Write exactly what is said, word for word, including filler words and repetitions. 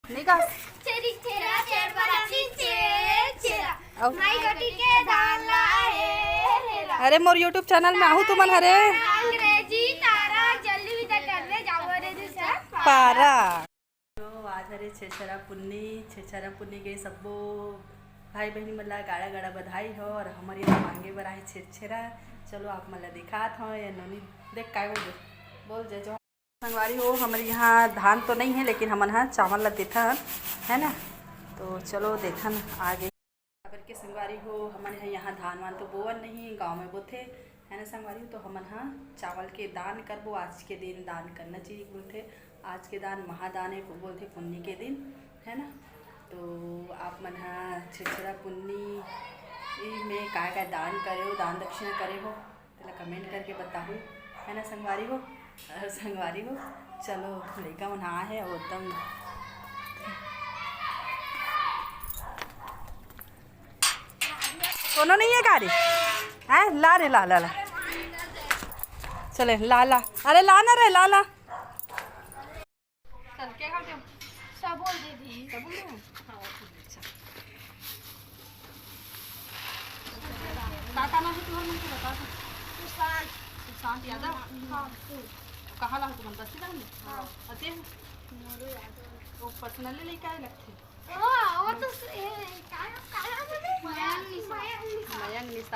नहीं गा। छेरी छेरा, छेर बराती, छेर छेरा। अउ माई गोटी के धान ला हे हेरा। अरे, मोर YouTube channel में आहू तुमन हरे। अंग्रेजी तारा, जल्दी विदा कर दे, जाओ रे दूसरा पारा। तो आज हरे छेरछेरा पुन्नी, छेरछेरा पुन्नी के सब्बो भाई बहिनी मन ला गाड़ा गाड़ा बधाई हो। और हमर यहाँ मांगे बर आहे छेरछेरा। चलो, आप मन ला दिखात हो। ये नोनी देख काय बोल, बोल जय जवान। संगवारी हो, हमर यहाँ धान तो नहीं है, लेकिन हमन ह चावल ला देथन, है ना। तो चलो देखन आगे। काबर के संगवारी हो, हमन ह यहाँ धान वान तो बोवन नहीं, गाँव में बोथे, है ना संगवारी हो। तो हमन ह चावल के दान करबो। आज के दिन दान करना चाहिए बोलथे। आज के दान महादान है बोलथे, पुन्नी के दिन, है ना। तो आप मन ह छेरछेरा पुन्नी में काय काय दान करे हो, दान दक्षिणा करे हो, तेला comment करके बताहू, है ना संगवारी हो। और संगवारी हो, चलो, लइका मन आ हे, वो एकदम कोनो नहीं है गाड़ी। हैं, ला रे, ला, ला, ला। चले, ला, ला। अरे, ला ना रे, ला, ला। चल, क्या खाते हो? सबुल दे दी। सबुल दे? हाँ, अच्छा। का, का नाम है तुम्हारे मन के, बता दो। सुशांत। सुशांत यादव? हाँ, तू। कहाँ ला हो तुम? बस्ती ला हो? हाँ। अते हो? मोरो यादव। वो personal ले लेके आए लगते। हाँ, वो तो स-, ए, का, का नाम है? मयंक निशा। मयंक निशा। मयंक निशा।